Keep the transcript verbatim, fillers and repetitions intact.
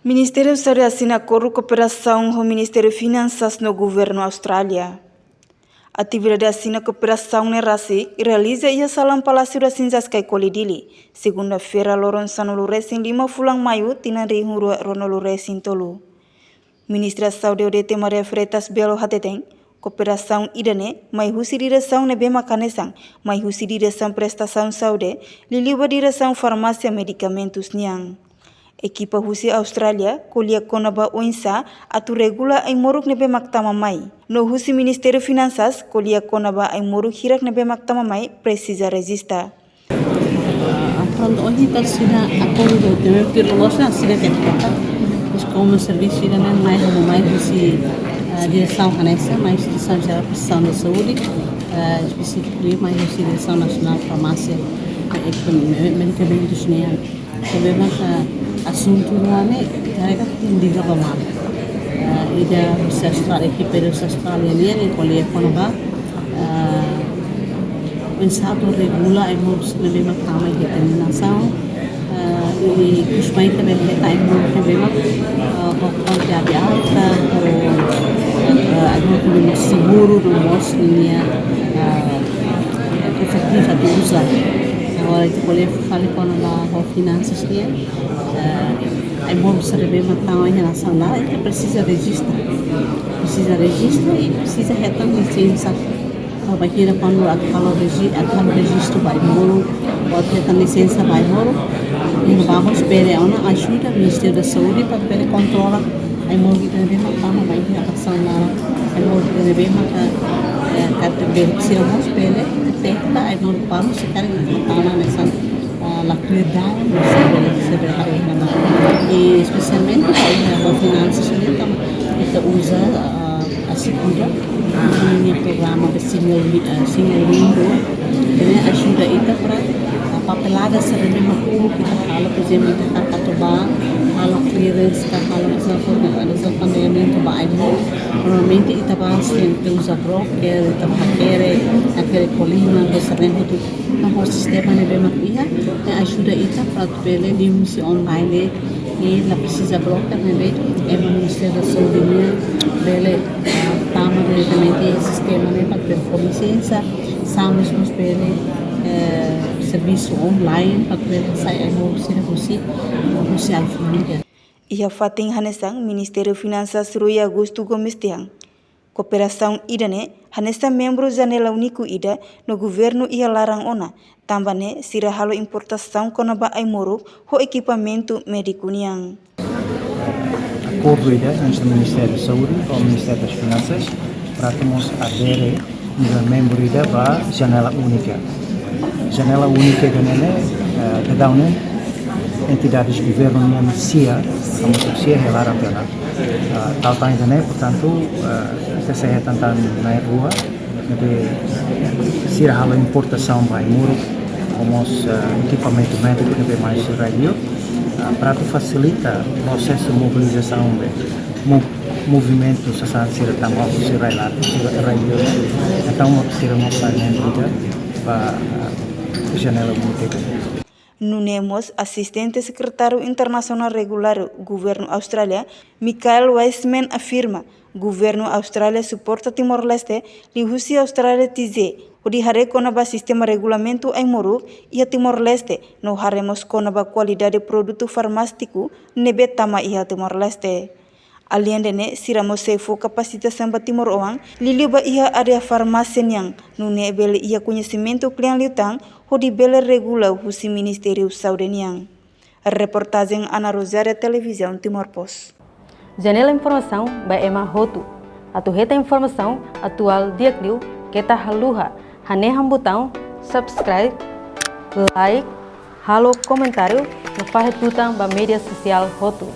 Ministériu Saúde asina akordu kooperasaun ho Ministériu Finansas no Governu Austrália. Atividade asina kooperasaun ne'e rasik realiza iha Salan Palásiu das Cinzas, Caicoli, Dili, segunda-feira, loron sanulu-resin-lima fulan Maiu, tinan rihun rua ruanulu-resin-tolu. Ministra Saúde Odete Maria Freitas Belo hateten, kooperasaun ida-ne'e mai husi diresaun ne'ebé mak hanesan, mai husi diresaun prestasaun saúde, liuliu ba diresaun farmásia medikamentus nian. Ekipa husi Austrália ko'alia kona-ba oinsá atu regula ai-moruk ne'ebé mak tama mai. No husi Ministériu Finansas ko'alia kona-ba ai-moruk hirak ne'ebé mak tama mai presiza rejista. Ah, pronto, ohin ita asina akordu, primeiro tiro losa asina ke kata. Mas komu servisu ida-ne'e mai, mai husi, ah, diresaun hanesan, mai husi Diresaun Jerál Prestasaun Saúde, ah, espesífiku mai husi Diresaun Nasionál Farmásia, eh, eh, Medikamentus nian. Problema ka asuntu ne'e, karega tindira ba mar. Ah, ida husi Austrália, ekipa husi Austrália nian, ne'e ko'alia kona-ba, ah, oinsá atu regula ai-moruk ne'ebé mak tama iha ita-nia nasaun. Ah, i kus mai também hetan ai-moruk ne'ebé mak, ah, ho kuantidade alta, ho, ah, ai-moruk ne'ebé mak seguru, no mós nia, ah, efetivu atu uza. Agora, ita ko'alia fali kona-ba ho finansas nian, eh, ai-moruk sira ne'ebé mak tama iha nasaun laran, ita presiza rejista. Presiza rejista i presiza hetan lisensa. Bainhira kuandu atu halo reji-, atu halo rejistu ba ai-moruk, ou atu hetan lisensa ba ai-moruk, iha ne'ebá mós bele ona ajuda Ministériu Saúde para bele kontrola ai-moruk ida ne'ebé mak tama ba iha nasaun laran, ai-moruk ida ne'ebé mak, eh, katak bele sira mós bele deteta ai-moruk balu se karik ita tama hanesan, ah, la clear down, se bele, se bele haree iha ne'ebá. I espesialmente ba iha ba finansas ne'e tanba ita uza, ah, asegura, nia programa de single wi-, eh, single window, ne'e ajuda ita para, eh, papelada sira ne'ebé mak uluk ita halo, por ezemplu, ita hakarak atu ba halo clearance, ka halo desaforne-, desaforneamentu ba ai-moruk. Normalmente ita ba sente uza broker, ita ba hakerek, hakerek ho liman, ka sira ne'e hotu. Entaun sistema ne'ebé mak iha, ne'e ajuda ita para atu bele liuhusi online, i la presiza broker ne'ebé, ema Ministériu Saúde nian bele, ah, tama diretamente iha sistema ne'e para bele fó lisensa, SAMUS mós bele, eh, servisu online para bele hasai ai-moruk sira husi, husi alfándega. Iha fatin hanesan, Ministériu Finansas Rui Augusto Gomes dehan, kooperasaun ida-ne'e hanesan membru janela úniku ida no governu iha laran ona, tanba ne'e sira halo importasaun kona-ba ai-moruk ho ekipamentu médiku nian. Akordu ida entre Ministériu Saúde ho Ministériu Finansas para atu mós adere nivel membru ida ba janela únika. Janela únika ida-ne'e, eh, daudaun ne'e entidades governu nian sia, hamosu sia iha laran tiha ona. Ah, tau tan ida-ne'e, portantu, ah, ita sei hetan tan na'in rua, ne'ebé sira halo importasaun ba ai-moruk, ho mós, ah, ekipamentu médiku ne'ebé mai husi rai-liur, ah, para atu fasilita prosesu mobilizasaun be, mo-, movimentu sasán sira tama husi rai-laran, husi rai-liur. Entaun, mós sira mós sai membru ida ba, ah, janela únika. Nune'e mós Asistente Sekretáriu Internasionál Reguláriu Governu Austrália, Michael Wiseman afirma, Governu Austrália suporta Timor-Leste liuhusi Austrália TJ, hodi haree kona-ba sistema regulamentu ai-moruk iha Timor-Leste, no haree mós kona-ba kualidade produtu farmaséutiku ne'ebé tama iha Timor-Leste. Aleinde ne'e, sira mós sei fó kapasitasaun ba timoroan, liuliu ba iha área farmásia nian, nune'e bele iha koñesimentu kle'an liután, hodi bele regula husi Ministériu Saúde nian. Reportajen Ana Rosária, Televizaun Timor Post. Janela informasaun ba ema hotu. Atu hetan informasaun atuál di'ak liu, keta haluha hanehan butaun subscribe, like, halo komentáriu, no fahe tutan ba média sosiál hotu.